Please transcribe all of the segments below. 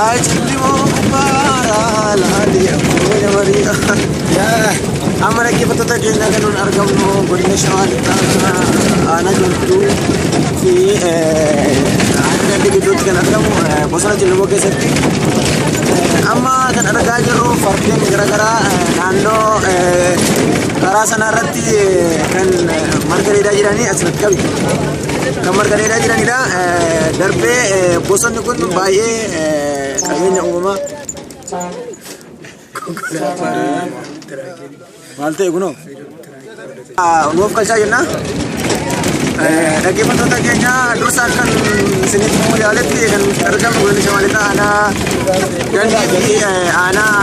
Achillimoo gubbaara laali akkuma marii. Amma dhaggeeffattoota keenya kan nuti argamnu godina Shawaa Lixaa aanaa Jalduu fi aanaa Dandii gidduutti kan argamu bosona Cillimoo keessatti. Amma kan argaa jirru fardeen garaagaraa naannoo karaa sana irratti kan marga dheedaa jiranii asirratti qabi. Kan marga dheedaa jiranidha. Darbee bosonni kun baay'ee qabeenya uumamaa. Maal ta'e kunoo? Nuuf galchaa jenna. Dhaggeeffattoota keenya dursa kan isinitti himuu yaaletti kan argamu godina Shawaa Lixaa aanaa Dandii fi aanaa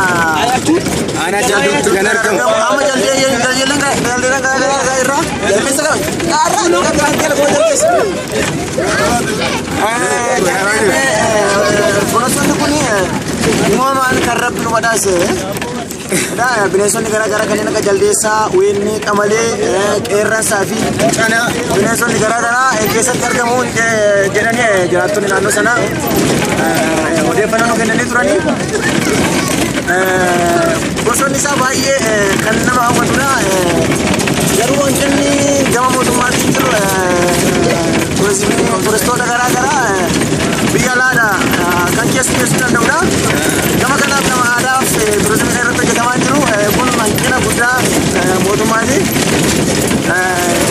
Aanaa Jalduutti kan argamu. Amma jaldeellan garaagaraa irraa jaldeessa qaba. Qaarraa jaldeessa. Bineensonni kun uumamaan kan rabbi nu badhaase. Bineensonni garaagaraa kanneen akka jaldeessaa, weennii, qamalee, qeerransaa fi bineensonni garaagaraa keessatti argamu jedhanii jiraattonni naannoo sanaa odeeffannoo nu kennanii turanii. Bosonni isaa baay'ee kan nama hawwatudha. Garuu wanti gama mootummaatiin jiru turistoota garaagaraa biyya alaadha kan keessummeessuu danda'udha. Gama kanaaf nama aadaaf turizimii irratti hojjetamaa jiru kun hanqina guddaa mootummaati.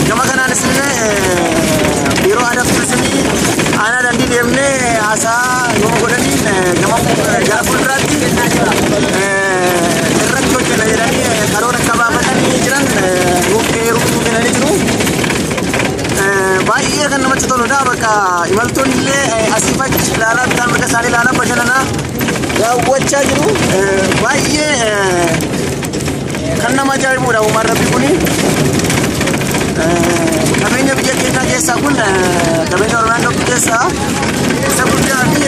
Gama kanaanis illee biiroo aadaa fi turizimii aanaa Dandii deemnee haasaa nu godhaniin gama gara fuulduraatti irratti hojjenna jedhanii karoora akka baafatanii jiran nuuf eeruu nu kennanii jiru. Baay'ee kan namatti toludha. Bakka imaltoonni illee asii achi ilaalaa, bitaa mirga isaanii ilaalaa, bashannanaa daawwachaa jiru. Baay'ee kan nama ajaa'ibudha uumaan rabbi kuni. Qabeenya biyya keenyaa keessaa kun, qabeenya Oromiyaan qabdu keessaa isa guddaa fi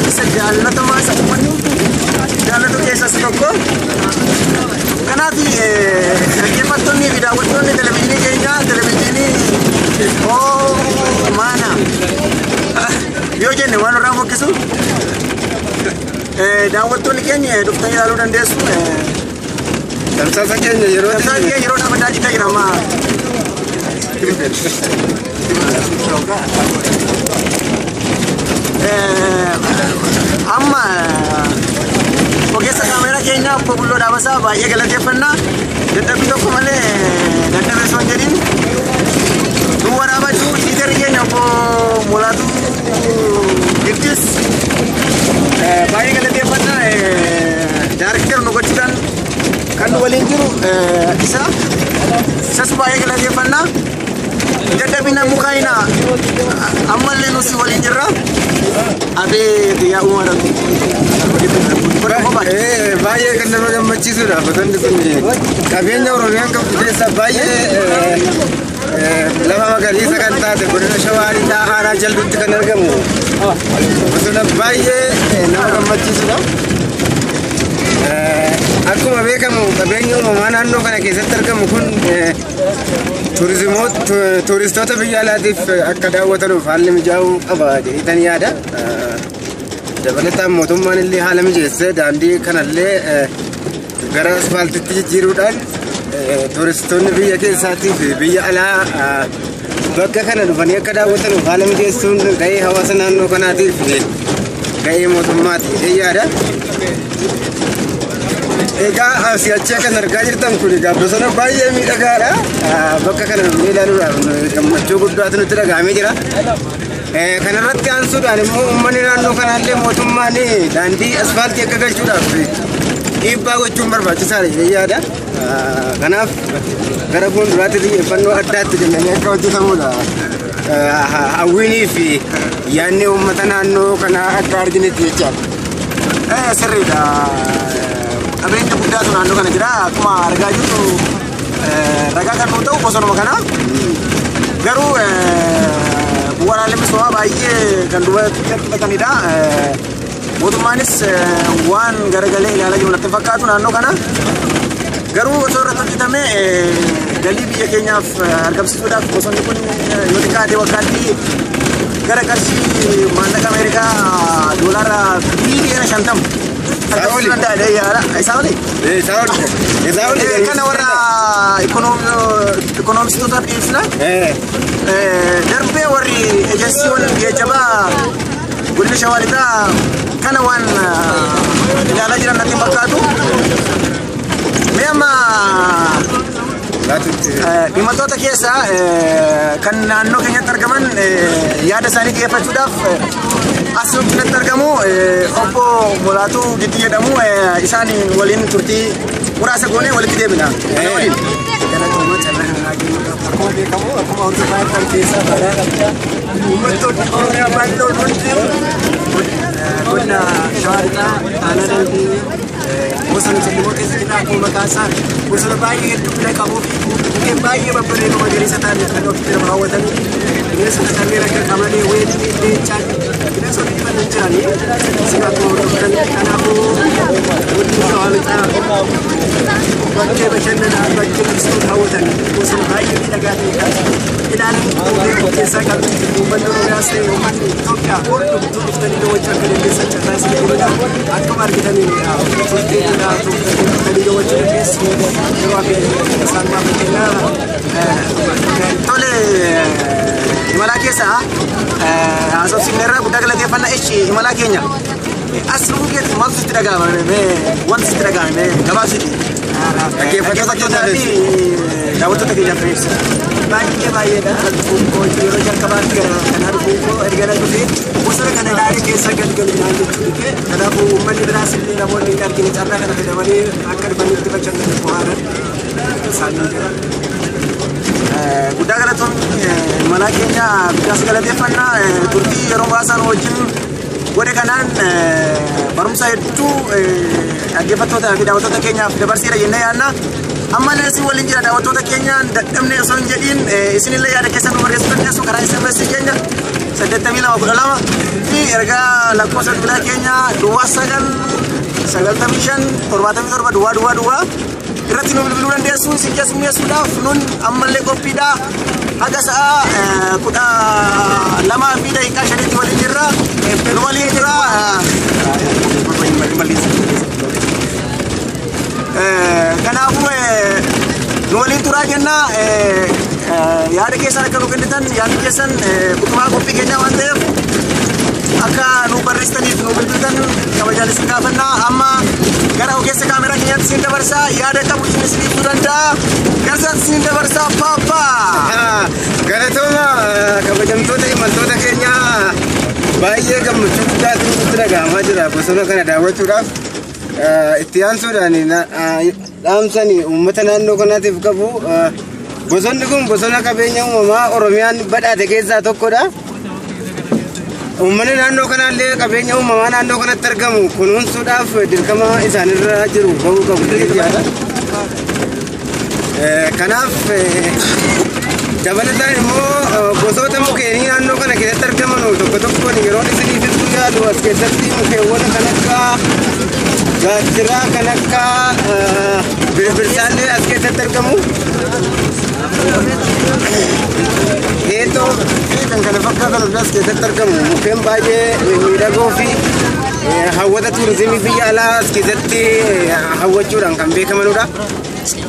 isa jaallatamaa, isa uummanni jaallatu keessaa isa tokko. Kanaaf dhaggeeffattoonni fi daawwattoonni televizyiinii keenyaa, televizyiinii maana yoo jenne waan irraa fokkisu, daawwattoonni keenya dhuftanii ilaaluu dandeessu. Tamsaasa keenya yeroo Tamsaasa keenya yeroo dhaabbataa jira jira amma. Amma ogeessa kaameeraa keenya obbo Bulloo Dhaabasaa baay'ee galateeffannaa. Dadhabbii tokko malee, dadhabee osoo hin jedhin nu waraabaa jiru. Tiitarri keenya obbo Mulaatuu Giftis baay'ee galateeffannaa. Daariktar nu gochuudhaan kan nu waliin jiru isa. Isas baay'ee galateeffannaa. Dadhabina mukaayina ammallee nusi waliin jirra. Abeet yaa uuma rabbi. Baay'ee kan nama gammachiisudha. Bosonni kun qabeenya Oromiyaan qabdu keessaa baay'ee lafa magariisa kan taate godina Shawaa Lixaa aanaa Jalduutti kan argamu. Bosona baay'ee nama gammachiisudha. Akkuma beekamu qabeenyi uumamaa naannoo kana keessatti argamu kun tuuristoota biyya alaatiif akka daawwatanuuf haalli mijaa'uu qaba jedheetan yaada. Dabalataan mootummaan illee haala mijeessee daandii kanallee gara asfaaltitti jijjiiruudhaan tuuristoonni biyya keessaatii fi biyya alaa bakka kana dhufanii akka daawwatanuuf haala mijeessuun gahee hawaasa naannoo kanaatiif gahee mootummaati jedhee yaada. Egaa asii achi kan argaa jirtan kun egaa bosona baay'ee miidhagaadha. Bakka kana dhufnee ilaaluudhaaf gammachuu guddaatu nutti dhaga'amee jira. Kanarratti aansuudhaan immoo uummanni naannoo kanaallee mootummaan daandii asfaaltii akka galchuudhaaf dhiibbaa gochuun barbaachisaadha jedhee yaada. Kanaaf gara fuulduraatti xiyyeeffannoo addaatti kennamee akka hojjetamudha. Hawwiinii fi yaadni uummata naannoo kanaa akka arginetti jechaadha. Sirriidha. Qabeenya guddaatu naannoo kana jira. Akkuma argaa jirru ragaa kan nuu ta'u bosonuma kana. Garuu bu'uuraalee misoomaa baay'ee kan duubatti harkifatanidha. Mootummaanis waan garagalee ilaalaa jiru natti hin fakkaatu naannoo kana. Garuu osoo irratti hojjetame galii biyya keenyaaf argamsiisuudhaaf bosonni kun yoo xiqqaate waggaatti gara qarshii maallaqa Ameerikaa doolaara biiliyoona 50 argamsiisuu danda'a yaada. Isaa olii? Isaa oli. Isaa oli. Kana warra ikoonomistootaaf dhiyeessina. Darbee warri ejensiiwwan geejjibaa godina Shawaa Lixaa kana waan ilaalaa jiran natti hin fakkaatu. Mee amma imaltoota keessaa kan naannoo keenyatti argaman yaada isaanii dhiyeeffachuudhaaf as natti argamu obbo Molaatuu Giddii jedhamu, isaan waliin turtii muraasa goonee walitti deebina. Kana waliin. Galatooma carraa kanaa kennuudhaaf. Akkuma beekamu, akkuma hordofaa jirtan keessaa balaa qabda. Uummattoonni Oromiyaa baay'ee hundi godina Shawaa Lixaa aanaa Dandii bosona Tullimoo keessa jira. Akkuma maqaa isaa bosona baay'ee hedduu qabuu fi mukkeen baay'ee babbareedoo magariisa ta'an kan ofitti nama hawwatan, bineensota kanneen akka qamalee, weelli, leencaa, bineensonni dhiban hin jiranii isin akkuma hordoftan. Kanaafuu godina Shawaa Lixaa bakkee bashannanaa, bakkee turistoota hawwatan, bosona baay'ee miidhagaa ta'e kan ilaalan of keessaa qabu. Uummanni Oromiyaas ta'e uummanni Itoophiyaa hundumtuu dhuftanii daawwachuu akka dandeessan carraa isin kennina. Akkuma argitaniin turtee jira, dhuftanii daawwachuu dandeessu. Yeroo hafe isaan maaf kennaa. Tole, imalaa keessa haasofsiifneerraa guddaa galateeffannaa. Ishi imalaa keenya as dhufuu keetti maaltu sitti dhaga'ama? Mee wanti sitti dhaga'ame mee gabaabsiti. Dhaggeeffattoota fi daawwattoota keenyaaf ibsa. Baay'ee baay'eedha. Dhufuun koo yeroo jalqabaatti gara kanaa dhufuun koo erga na dhufee bosona kana ilaalee keessa galgalu naan jechuu dhufe. Kanaafuu uummanni biraas illee namoonni hin argine carraa kana fayyadamanii akka dhufanitti bashannanan bohaaran isaanii jira. Guddaa galatoon imalaa keenya, guddaas galateeffannaa. Turtii yeroo muraasaan wajjin godhe kanaan barumsa hedduu dhaggeeffattoota fi daawwattoota keenyaaf dabarseera jennee yaadna. Ammallee isin waliin jira daawwattoota keenyaan, dadhabne osoo hin jedhiin isinillee yaada keessan nu barreessuu dandeessu karaa SMS keenya 8212 fi ergaa lakkoofsa bilbilaa keenya 09 95 77 00 00 irratti nu bilbiluu dandeessu. Isin keessummeessuudhaaf nun ammallee qophiidha. Haga sa'a 12:05tti waliin jirra. Nu waliin jira. Kanaafuu nu waliin turaa jenna. Yaada keessan akka nu kennitan, yaadni keessan utubaa qophii keenyaa waan ta'eef akka nu barreessitaniif nu bilbiltan kabajaan isin gaafannaa. Amma gara ogeessa kaameraa keenyaatti isin dabarsaa, yaada qabu isin isin ibsuu danda'a. Garsaatti isin dabarsaa, paappaa. Galatooma kabajamtoota imaltoota keenyaa, baay'ee gammachuu guddaatu nutti dhaga'amaa jira bosona kana daawwachuudhaaf. Itti aansuudhaan dhaamsani uummata naannoo kanaatiif qabu, bosonni kun bosona qabeenya uumamaa Oromiyaan badhaate keessaa tokkodha. Uummanni naannoo kanaallee qabeenya uumamaa naannoo kanatti argamu kunuunsuudhaaf dirqama isaanirra jiru bahuu qabu jechaadha. Kanaaf dabalataan immoo gosoota mukeenii naannoo kana keessatti argaman tokko tokkoon yeroon isiniif ibsuu yaalu, as keessatti mukeewwan kan akka gaattiraa, kan akka birbirsaallee as keessatti argamu. Heexoo fi kan kana fakkaatan as keessatti argamu. Mukkeen baay'ee miidhagoo fi hawwata tuurizimii biyya alaa as keessatti hawwachuudhaan kan beekamanudha.